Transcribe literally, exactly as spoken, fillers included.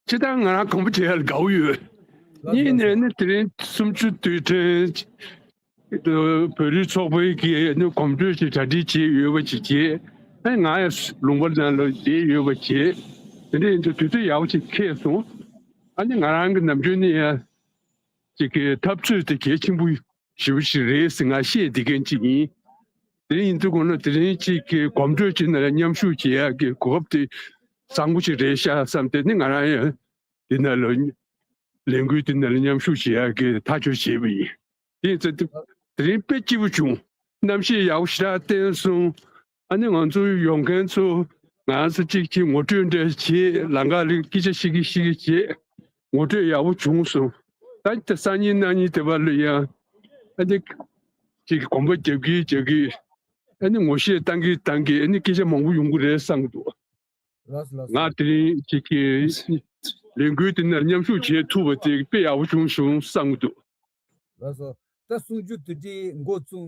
སྤྱིར་བཏང་ང་རང་གོམ་པ་རྒྱག་ཡ་ལ་དགའ་བོ་ཡོད། གཉིས་ནས་ནི་དེ་རིང་གསུམ་བཅུ་དུས་དྲན་བོད་རིགས་ཚོགས་པའི་གི་ནི་གོམ་བགྲོད་ཅིག་གྲ་སྒྲིག་བྱས་ཡོད་པ་ཅིག་བྱས། ཨ་ནི་ང་ཡང་ལུང་པ་ནང་ལ་བསྡད་ཡོད་པ་བྱས། དེ་འདྲ་ཡིན་དུས་དུས་ཚོད་ཡག་པོ་ཅིག་འཁེལ་སོང་། ཨ་ནི་ང་རང་གི་ནམ་རྒྱུན་ནས་ཡང་ཅིག་གི་འཐབ་རྩོད་དེ་གལ་ཆེན་པོ་ཞེ་པོ་ཅིག་རེད་ཟེར་ང་བཤད་བསྡད་མཁན་ཅིག་ཡིན། དེ་ཡིན་དུས་གོང་ན་དེ་རིང་ཅིག་གི་གོམ་བགྲོད་ཅིག་ནང་ལ་མཉམ་ཞུགས་བྱེད་ཡག་གི་གོ་སྐབས་དེ་བཟང་པོ་ཅིག་རེད་ཤག་བསམ་སྟེ་ནི་ང་རང་ཡང་འདི་ནང་ལ་ལས་འགུལ་འདི་ནང་ལ་མཉམ་ཞུགས་བྱེད་ཡག་གི་ཐག་གཅོད་བྱས་པ་ཡིན། དེ་ཡིན་ཙང་དེ་རིང་དཔེ་སྐྱིད་པོ་བྱུང་། གནམ་གཤིས་ཡག་པོ་ཞེ་དྲག་བསྟན་སོང་། ཨ་ནི་ང་ཚོ་ཡོང་མཁན་ཚོ་ང་ཚོ་གཅིག་གཅིག་ངོ་སྤྲོད་འདྲ་བྱེད། ལམ་ཁ་ལ་སྐད་ཆ་བཤད་ཀྱི་བཤད་ཀྱི་བྱེད། ངོ་སྤྲོད་ཡག་པོ་བྱུང་སོང་། ད་ལྟ་སང་ཉིན་གནངས་ཉིན་དེ་བར་ལ་ཡང་ཨ་ནི་གཅིག་གོམ་པ་རྒྱབ་ཀྱི་རྒྱབ་ཀྱི། ཨ་ནི་ངོ་ཤེས་བཏང་གི་བཏང་གི། ཨ་ནི་སྐད་ཆ་མང་པོ་ཡོང་གི་རེད་བསམ་གྱི་འདུག། ལགས་སོ་ལགས་སོ། ང་དེ་རིང་གཅིག་གི་ལས་འགུལ་དེ་ནང་མཉམ་ཞུགས་བྱེད་ཐུབ་པ་དེ་དཔེ་ཡག་པོ་བྱུང་བྱུང་བསམ་གྱི་འདུག། ལགས་སོ། ད་གསུམ་བཅུ་དུས་དྲན་འགོ་བཙུགས།